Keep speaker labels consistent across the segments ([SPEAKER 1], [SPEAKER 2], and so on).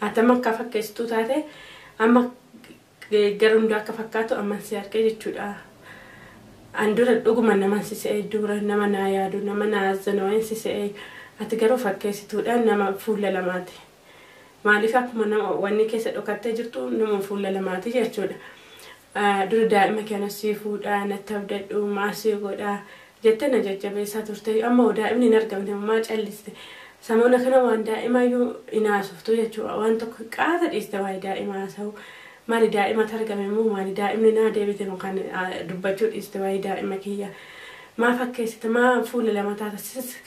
[SPEAKER 1] Atama akka fakkeessituu taate amma gara hundaa akka fakkaatu amma si argee jechuudha. An dura dhuguma nama si se'ee dura nama naa yaadu nama naa azzanu waan si se'ee ati garuu fakkeessituudhaan nama fuula lamaati. Maaliif akkuma nama wanni keessa dhokattee jirtu nama fuula lamaati jechuudha. Dura daa'ima kana sii fuudhaa natti abdadhu maasii godhaa jettee na jajjabeessaa turte amma daa'imni hin argamne maa calliste. Samoona kana waan daa'imayyuu hin haasoftu jechuudha. Waan tokko qaata dhiiste waa'ee daa'imaa haasa'u. Maali daa'imatu argame immoo maali daa'imni naa deebite moo kan dubbachuu dhiiste waa'ee daa'ima kiyya. Maa fakkeessite maa fuula lama taata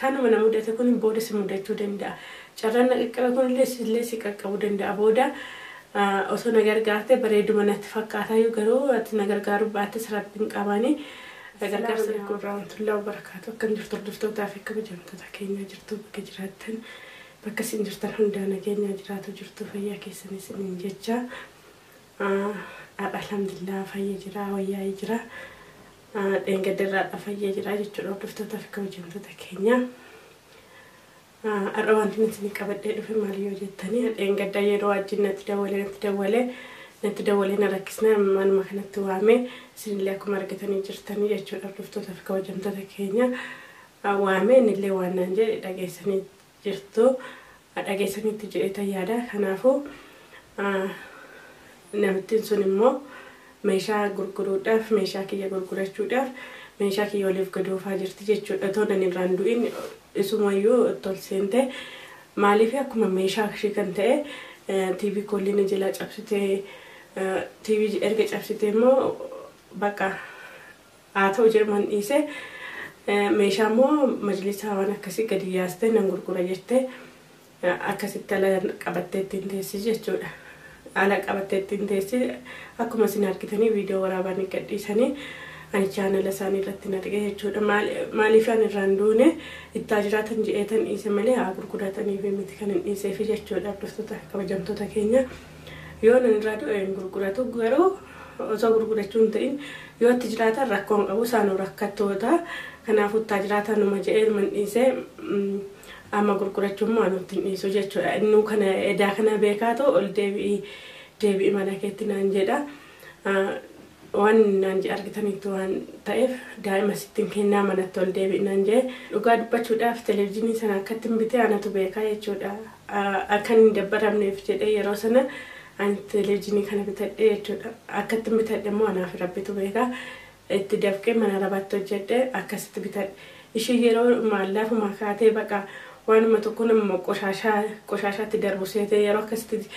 [SPEAKER 1] kanuma na mudate kun booda si mudachuu danda'a. Carraan na qaqqabe kunillee sillee si qaqqabuu danda'a booda osoo na gargaarte bareeduma natti fakkaatayyuu garuu ati na gargaaruu baattes rabbiin qabanii. Gargaarsa warahmatullahi wabarakatuh akkam jirtu hordoftootaa fi kabajamtoota keenya jirtu bakka jiraattan bakka isin jirtan hundaa nageenya jiraatu jirtu fayyaa keessan isiniin jecha alhamdulillah fayyaa jira wayyaa jira dheengaddarraadha fayyaa jira jechuudha hordoftootaa fi kabajamtoota keenya. Har'a wanti nuti isin qabadhee dhufe maal yoo jettanii dheengaddaa yeroo wajjin natti dawalee na rakkisna manuma kanatti waame isinillee akkuma argatanii jirtanii jechuudha hordoftootaa fi kabajamtoota keenya waame innillee waan naan jedhe dhageessanii jirtu dhageessaniitti jedhee yaada. Kanaafuu namittiin sun immoo meeshaa gurguruudhaaf meeshaa kiyya gurgurachuudhaaf meeshaa kiyya waliif gadoofaa jirti jechuudha. Otoo nan irraan du'in isumayyuu tol seente maaliif akkuma meeshaa ishee kan ta'e TV kolliin jala cabsitee TV erga cabsitee immoo bakka haa ta'u jedhaman dhiise meeshaa immoo majlisaa waan akkasii gadi yaastee nan gurgura jettee akkasitti ala qabattee ittiin teessi jechuudha. Ala qabattee ittiin teessi akkuma isin argitanii viidiyoo waraabanii gadhiisanii ani chaanala isaanii irratti hin arge jechuudha. Maaliif an irraan duune ittaa jiraatan je'eetan dhiise malee haa gurgurataniif miti kan hin dhiiseef jechuudha. Hordoftoota kabajamtoota keenya yoo nan irraa du'e hin gurguratu garuu osoo gurgurachuu hin ta'in yoo itti jiraatan rakkoo hin qabu isaanuu rakkattoota kanaafuu ittaa jiraatanuma je'ee man dhiise amma gurgurachuu immoo anutti hin dhiisu jechuudha. Innuu kana edaa kana beekaa ta'u ol deebi'i mana keetti naan jedha. Waan naan jedhe argitanitti waan ta'eef daa'ima sittiin kennaa manatti ol deebi'i naan jedhe. Dhugaa dubbachuudhaaf televezyiinii sana akkatti hin bitee anatu beekaa jechuudha. Akka hin dabbaramneef jedhee yeroo sana ani televezyiinii kana bitadhe jechuudha. Akkatti hin bitadhe immoo anaaf rabbitu beekaa. Itti dafqee mana rabaatti hojjedhe akkasitti bitadhe. Ishii yeroo mallaafuma kaatee baqa waanuma tokko nama qoshaashaatti darbu seetee yeroo akkasitti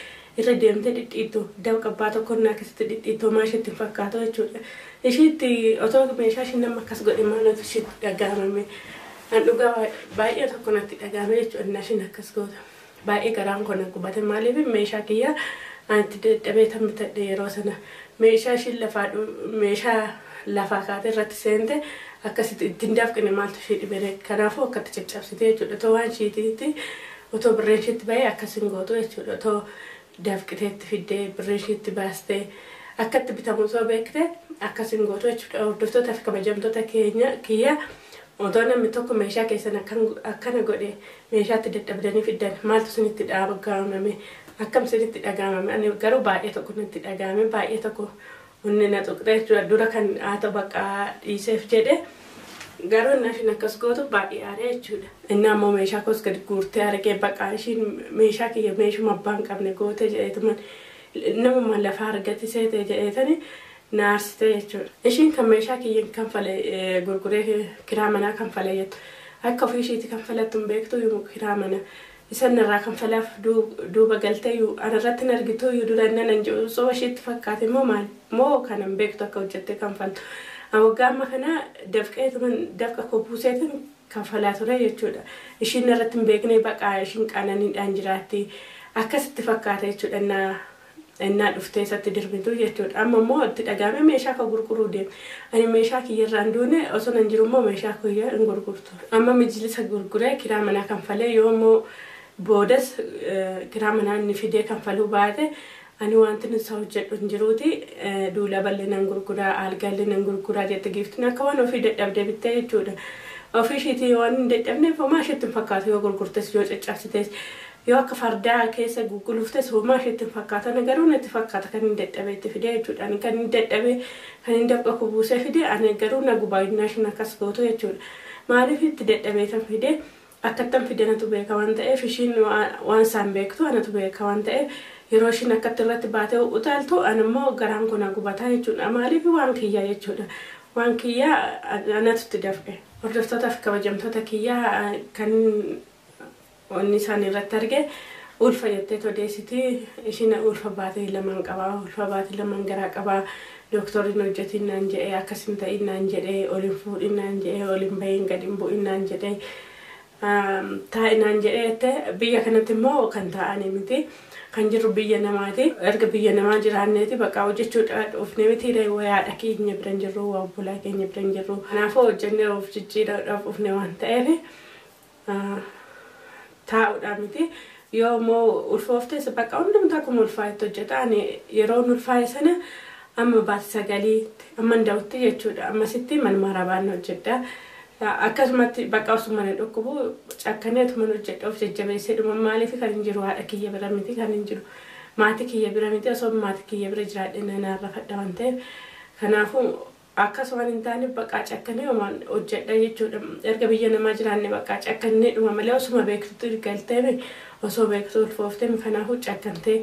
[SPEAKER 1] irra deemtee dhidhiittu dafqa abbaa tokko inni akkasitti dhidhiittu homaa isheetti hin fakkaatu jechuudha. Ishiitti otoo meeshaa ishii nama akkas godhe maaltu ishiitti dhaga'amame. An dhugaa baay'ee tokko natti dhaga'ame jechuudha inni ishiin akkas goota. Baay'ee garaan koo na gubate maaliif meeshaa kiyya ani itti dadhabee tan bitadhe yeroo sana meeshaa ishiin lafaa meeshaa lafaa kaatee irratti seente akkasitti ittiin dafqine maaltu ishee dhibee kanaafuu akkatti caccabsite jechuudha. Otoo waan ishiitiitti otoo birreen isheetti bahee akkas hin gootu jechuudha. Otoo dafqiteetti fiddee birreen isheetti baastee akkatti bitamu osoo beekte akkas hin gootu jechuudha. Hordoftoota fi kabajamtoota keenya kiyya otoo namni tokko meeshaa keessan akkana godhe meeshaatti dadhabdanii fiddan maaltu isinitti dhaga'amame akkam isinitti dhaga'amame ani garuu baay'ee tokko natti dhaga'ame baay'ee tokko onni na tuqxe jechuudha. Dura kan haa ta'u bakka dhiiseef jedhe garuu inni ishiin akkas gootu baay'ee aaree jechuudha. Inni ammoo meeshaa koos gadi guurtee argee bakka ishiin meeshaa kiyya meeshuma abbaa hin qabne goote jedheetuman namuma lafaa argate seete jedheetani na aarsite jechuudha. Ishiin kan meeshaa kiyya kanfale gurguree kiraa manaa kanfale jettu akka ofii ishiitti kanfalattu hin beektu kiraa mana isan irraa kanfalaaf duuba galtee anarratti hin argitu dura inni nan jedhu osoo ishiitti fakkaate immoo maal moo kan hin beektu akka hojjettee kanfaltu. Waggaa amma kana dafqeetuman dafqa koo buuseetiin kanfalaa ture jechuudha. Ishiin irratti hin beekne baqaa ishiin qananiidhaan jiraatti akkasitti fakkaata jechuudha. Innaa dhuftee isatti dirbitu jechuudha. Amma immoo itti dhaga'ame meeshaa koo gurguruu deema. Ani meeshaa kiyya irraan duune osoo nan jiru immoo meeshaa kiyya hin gurgurtu. Amma mijlisa gurguree kiraa manaa kanfalee yoo immoo boodas kiraa manaa inni fidee kanfaluu baate ani wanti isa hojjedhu hin jiruuti duula bal'ee nan gurguraa algaallee nan gurguraa jette giiftiin akka waan ofii dadhabdee bittee jechuudha. Ofii isheetii waan hin dadhabneef homaa isheetti hin fakkaatu yoo gurgurtes yoo caccabsites Yoo akka fardaa keessa gugulufte soomaa isheetti hin fakkaatan, garuu natti fakkaata kan hin dadhabee itti fide jechuudha. Ani kan hin dadhabee kan hin dafqa kubuusee fide, ani garuu na gubaa'inaa ishiin akkas gootu jechuudha. Maaliif itti dadhabee tan fide, akkattan fide natu beeka waan ta'eef, ishiin waan isaan beektu anatu beeka waan ta'eef, yeroo ishiin akkatti irratti baatee utaaltu ani immoo garaan kun na gubataa jechuudha. Maaliif waan kiyyaa jechuudha. Waan kiyyaa anatu itti dafqe. Hordoftootaa fi kabajamtoota kiyyaa, kan wanni isaan irratti arge ulfa jettee odeessiti. Ishiin ulfa baatee lamaan qabaa, ulfa baatee lamaan garaa qabaa, dooktorri hojjetiin naan jedhee, akkas hin ta'in naan jedhee, ol hin fuudhin naan jedhee, ol hin bahin, gad hin bu'in naan jedhee, taa'i naan jedhee. Biyya kanatti immoo kan taa'anii miti, kan jirru biyya namaati. Erga biyya namaa jiraanneeti bakka hojjechuudha dhufne miti. Wayaadha keenya bira hin jirru, waa obbolaa keenya bira hin jirru. Kanaafuu hojjennee of jijjiiruudhaaf dhufne waan ta'eef taa'uudha miti. Yoo immoo ulfooftes bakka hundumtuu akkuma ulfaayetti hojjeta. Ani yeroo ulfaa'e sana amma baati 9tti amma nda'utti jechuudha. Ammasitti manuma arabaan hojjedha. Akkasumatti bakka osuma na dhukkubu cakkaneetuma hojjedha, of jajjabeessee dhuma. Maaliif kan hin jiru haadha kiyya bira miti, kan hin jiru maatii kiyya bira miti. Osoo maatii kiyya bira jiraadhe nanaarra fadha waan ta'eef, kanaafuu akkas waan hin taaneef bakka cakkanee hojjedha jechuudha. Erga biyya namaa jiraanne bakka cakkannee dhuma malee, osuma beektutti galtee, osoo beektu ulfooftee, kanaafuu cakkantee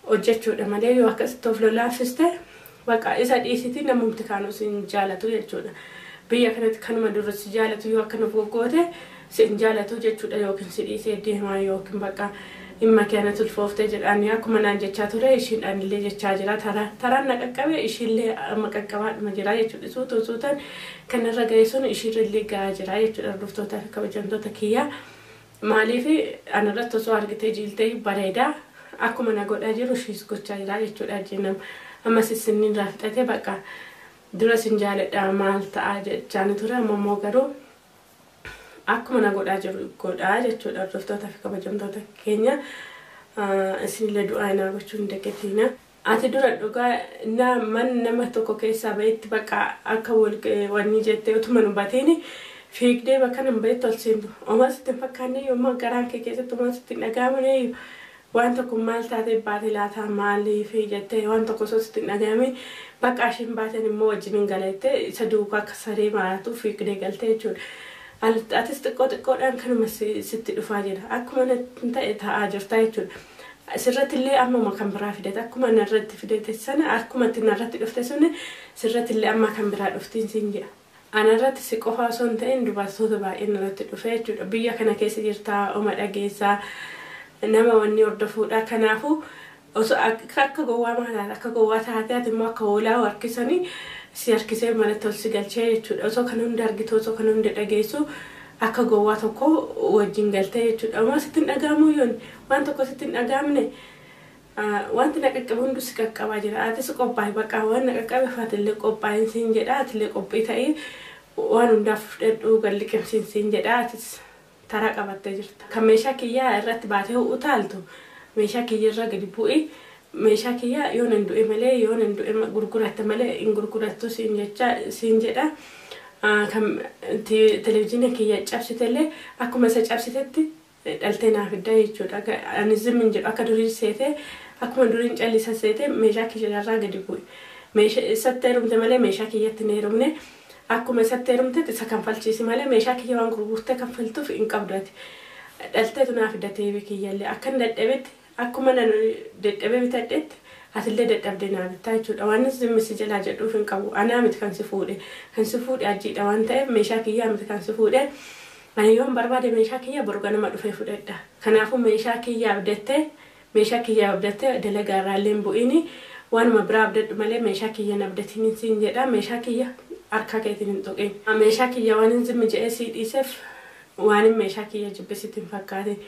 [SPEAKER 1] hojjechuudha malee, yoo akkasitti of lolaaffiste bakka isa dhiisiti namumti kaanus hin jaalatu jechuudha. Biyya kanatti kanuma dura si jaalatu yoo akkana goggoote si hin jaalatu jechuudha, yookiin si dhiisee deemaa yookiin bakka dhimma keenyatti ulfooftee jedhanii akkuma naan jechaa ture ishiidhaan illee jechaa jira. Taraan na qaqqabe ishiillee amma qaqqabaadhuma jira jechuudha. Suutuun suutaan kanarra ga'e sun ishiirra ga'aa jira jechuudha. Hordoftootaa fi kabajamtoota kiyyaa, maaliif anarratti osoo argitee jiiltee bareedaa, akkuma na godhaa jiru ishiis gochaa jira jechuudha. Jenam ammas isinni irraa fixatee bakka dura sin jaaladha maal ta'a jechaan ture, amma immoo garuu akkuma na godhaa jiru godhaa jechuudha. Hordoftootaa fi kabajamtoota keenya, isinillee du'aa naa gochuu hin dagatina. Ati dura dhugaa man nama tokko keessaa bahetti bakka akka wanni jettee utuma nu bateen fiigdee bakka nan bahetti ol seentu. Homaa sitti hin fakkaanne, yommuu garaan kee keessatti homaa sitti hin dhaga'amne, waan tokko maal taatee baate laata maaliif jettee waan tokko osoo sitti hin dhaga'ame, bakka ishiin baateen immoo wajjin hin galettee isa duukaa akka saree maraatu fiigdee galtee jechuudha. Atis xiqqoo xiqqoodhaan kanuma sitti dhufaa jira. Akkuma ta'e ta'aa jirta jechuudha. Sirratti illee ammuma kan biraa fidate, akkuma narratti fidate sana, akkuma itti narratti dhufte sun sirratti illee amma kan biraa dhuftiin siin jedha. Anarratti si qofa osoo hin ta'in dubartoota baay'een irratti dhufe jechuudha. Biyya kana keessa jirtaa, oma dhageessaa, nama wanni hordofuudha. Kanaafuu osoo akka gowwaa maal akka gowwaa taatee, ati immoo akka hoolaa harkisanii si harkisee manatti ol si galchee jechuudha. Osoo kana hunda argitu, osoo kana hunda dhageessu, akka gowwaa tokko wajjin galtee jechuudha. Homaa sitti hin dhaga'amu, yoon waan tokko sitti hin dhaga'amne, wanti na qaqqabe hundi si qaqqabaa jira. Atis qophaa'i, bakka waan na qaqqabe faatillee qophaa'in siin jedha. Atillee qophii ta'ii waan hundaaf fudhadhuu galli qimsiin siin jedha. Atis taraa qabattee jirta. Kan meeshaa kiyyaa irratti baatee utaaltu, meeshaa kiyya irra gadi bu'i. Meeshaa kiyya yoo nan du'e malee, yoo nan du'e gurguratte malee hin gurgurattu siin jecha siin jedha. Kan televizyiina kiyya cabsitellee akkuma isa cabsitetti dhaltee naaf fidda jechuudha. Ani zimmin jedhu, akka durii seetee, akkuma duriin callisa seetee, meeshaa kiyya irraa gadi bu'i. Meeshaa isatti heerumte malee meeshaa kiyyatti hin heerumne. Akkuma isatti heerumtetti isa kanfalchiisi malee meeshaa kiyya waan gurgurtee kanfaltuuf hin qabdu ati. Dhalteetu naaf fidda teebii kiyyallee, akkan dadhabetti, akkuma nan dadhabee bitadhetti atillee dadhabdee naa bittaa jechuudha. Waan zimmi si jalaa jedhuuf hin qabu. Anaa miti kan si fuudhe. Kan si fuudhe ajiidha waan ta'eef meeshaa kiyyaa miti kan si fuudhe. Ani yoon barbaade meeshaa kiyya boru ganama dhufee fudhadha. Kanaafuu meeshaa kiyya abdattee, meeshaa kiyya abdattee dalagaa irraallee hin bu'ini, waanuma biraa abdadhu malee meeshaa kiyya hin abdatiin siin jedha. Meeshaa kiyya harka keetiin hin tuqin. Meeshaa kiyya waan hin zimmi jedhee sii dhiiseef waan hin meeshaa kiyya jibbisitti hin fakkaatin.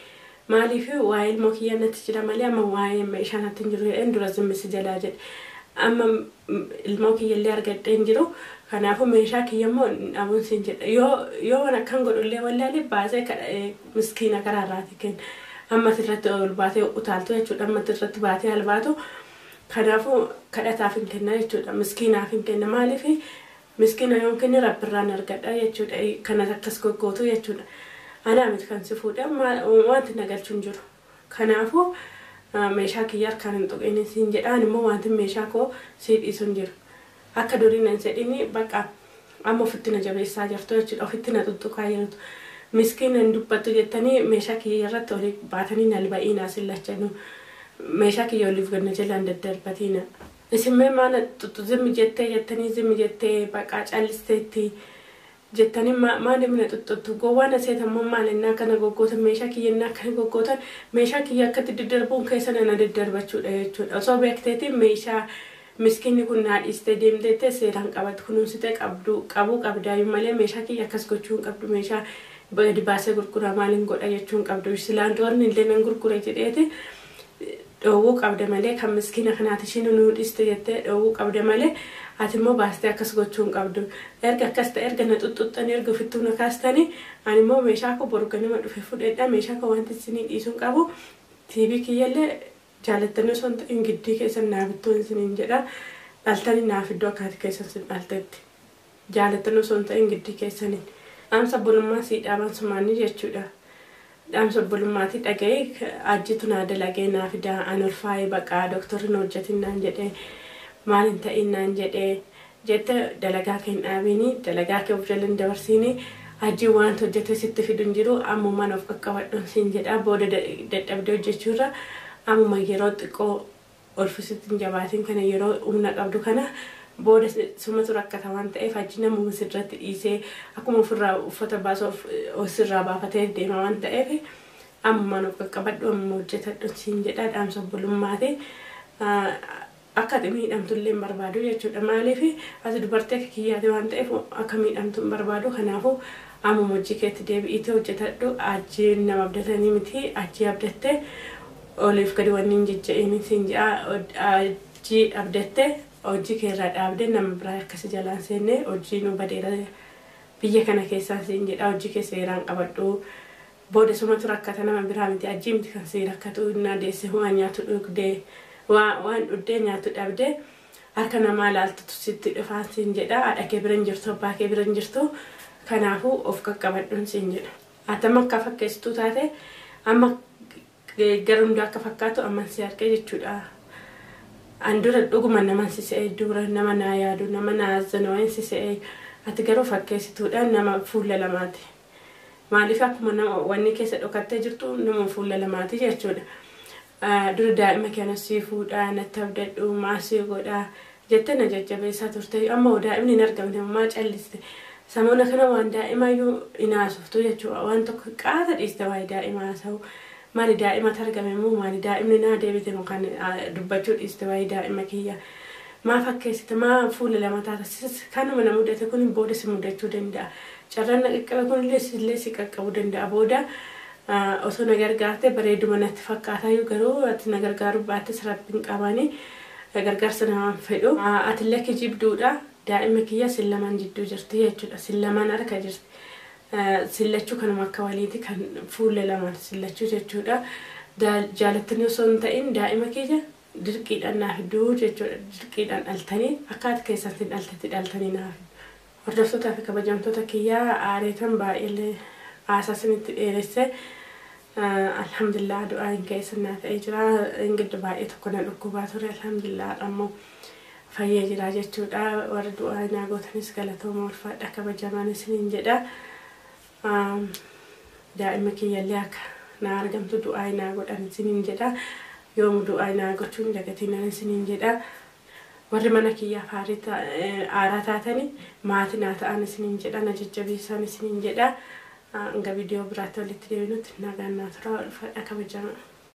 [SPEAKER 1] Maaliif waa'ee ilmoo kiyya natti jira malee amma waa'ee meeshaa natti hin jiru jedheen dura zimmi si jalaa jedhe. Amma ilmoo kiyya illee argadhee hin jiru. Kanaafuu meeshaa kiyya immoo dhabuun siin jedha. Yoo waan akkan godhullee wallaalee baasee miskiina karaa irraati kenna. Amma irratti ol baatee utaaltu jechuudha. Amma irratti baatee albaatu. Kanaafuu kadhataaf hin kenna jechuudha. Miskiinaaf hin kenna. Maaliif miskiina yoon kenne rabbirraan argadha jechuudha. Kanas akkas goggootu jechuudha. Anaa miti kan si fuudhe, wanti na galchu hin jiru. Kanaafuu meeshaa kiyya harkaan hin tuqin siin jedhaan immoo wanti meeshaa koo sii dhiisu hin jiru. Akka durii nan sedhini bakka amma ofitti na jabeessaa jirtu jechuudha. Ofitti na tuttuqaa jirtu. Miskiin hin dubbattu jettanii meeshaa kiyya irratti olii baatanii nal ba'iinaa sillachanu. Meeshaa kiyya oliif ganna jalaan daddarbatiina. Isin mee maana tuttu zimmi jettee jettanii zimmi jettee baqaa callisteetti jettanii maaliif na tuttu gowwaan aseetammoo maalinnaa kana goggootan meeshaa kiyyannaa kana goggootan meeshaa kiyya akkatti daddarbuun keessa na daddarbachuudha jechuudha. Osoo beekteeti meeshaa miskiinni kun naa dhiistee deemteettee seeraan qabatu kunuunsitee qabdu qabuu qabdaayyuu malee meeshaa kiyya akkas gochuu hin qabdu meeshaa gadi baasee gurguraa maaliin godha jechuu hin qabdu. Silaan doorni illee nan gurgura jedheeti dhoowwuu qabda malee kan miskiina kanaati ishiin nuu dhiiste jettee dhoowwuu qabda malee ati immoo baastee akkas gochuu hin qabdu. Erga akkas ta'e erga na xuxxuxxanii erga ofittuu na kaastanii ani immoo meeshaa koo boru ganama dhufe fudhedha meeshaa koo wanti isinii dhiisuu hin qabu. TV kiyyallee jaalattanii osoo hin ta'in giddii keessan naa bittuu isiniin jedha. Dhaltanii naaf iddoo akkaati keessan sin dhaltetti. Jaalattanii osoo hin ta'in giddii keessaniin. Dhaamsa obbolummaa sii dhaaban sumaanii jechuudha. Dhaamsa obbolummaati dhaga'ee ajjitu naa dalagee naa fidaa an ulfaa'ee baqaa dooktorri na hojjetin naan jedhee maal hin ta'in naan jedhee jette dalagaa kee hin dhaabiini dalagaa kee of jala hin dabarsiini ajjiin wanta hojjete sitti fidu hin jiru ammumaan of qaqqabadhuun siin jedha booda dadhabdee hojjechuurra ammuma yeroo xiqqoo olfisitti hin jabaatin kana yeroo humna qabdu kana booda sumatu rakkata waan ta'eef achi namuma sirratti dhiisee akkuma ofirraa uffata baasuu ofirraa baafatee deema waan ta'eef ammumaan of qaqqabadhu ammuma hojjetadhu siin jedha dhaamsa obbolummaati. Akka ati miidhamtu illee hin barbaadu jechuudha. Maaliif ati dubartii akka kiyyaati waan ta'eef akka miidhamtu hin barbaadu. Kanaafuu ammuma hojii keetti deebi'iitee hojjetadhu. Achi nama abdatanii miti achi abdattee oliif gadi wanni hin jejje'in siin jedha. Achi abdattee hojii keerraa dhaabdee nama biraa akkasi jalaan seenne hojii nu badeera biyya kana keessaa siin jedha. Hojii kee seeraan qabadhu. Booda sumatu rakkata nama biraa miti achi miti kan si rakkatu na deesse waan nyaatu dhugdee waan dhuddee nyaatu dhabdee harka namaa laaltutu sitti dhufaa siin jedha. Haadha kee bira hin jirtu abbaa kee bira hin jirtu kanaafuu of qaqqabadhuun siin jedha. Ati amma akka fakkeessituu taate amma gara hundaa akka fakkaatu amma si argee jechuudha. An dura dhuguma nama si se'ee dura nama naa yaadu nama naa azzanu waan si se'ee ati garuu fakkeessituudha nama fuula lamaati. Maaliif akkuma nama wanni keessa dhokattee jirtu nama fuula lamaati jechuudha. Dura daa'ima kana sii fuudhaa natti abdadhu maasii godhaa jettee na jajjabeessaa turte amma daa'imni hin argamne maa calliste. Samoona kana waan daa'imayyuu hin haasoftu jechuudha. Waan tokko qaata dhiiste waa'ee daa'ima haasa'u. Maali daa'imatu argame immoo maali daa'imni naa deebite moo kan dubbachuu dhiiste waa'ee daa'ima kiyya. Maa fakkeessite maa fuula lama taata kanuma na mudate kun booda si mudachuu danda'a. Carraan na qaqqabe kunillee sillee si qaqqabuu danda'a booda osoo na gargaarte bareeduma natti fakkaataayyuu garuu ati na gargaaruu baattes rabbiin qabaanii gargaarsa namaan fedhu. Atillee kijibduudha daa'ima kiyya sin lamaan jidduu jirti jechuudha. Sin lamaan harka jirti. Sillachuu kanuma akka waliiti kan fuula lamaan sillachuu jechuudha. Jaalattanii osoo hin ta'in daa'ima kiyya dirqiidhaan naaf fiduu jechuudha. Dirqiidhaan dhaltanii akka ati keessatti dhaltetti dhaltanii naaf fiduu. Hordoftootaa fi kabajamtoota kiyyaa aareetan baay'ee haasaa isinitti dheeresse. Alhamdulillah du'aan keessa naa ta'ee jira. Ingiddi baay'ee tokko na dhukkubaa ture. Alhamdulillah ammoo fayyee jira jechuudha. Warri du'aa naa gootanis galatooma ulfaadha kabajamaan isiniin jedha. Daa'ima kiyyallee akka naa argamtu du'aa naa godhan isiniin jedha. Yoomu du'aa naa gochuun dagatinaan isiniin jedha. Warri mana kiyyaaf aaraa taatanii maatii naa ta'an isiniin jedha. Na jajjabeessan isiniin jedha. Hanga viidiyoo biraatti walitti deebinutti nagaan naa tura ulfaadha kabajamaa.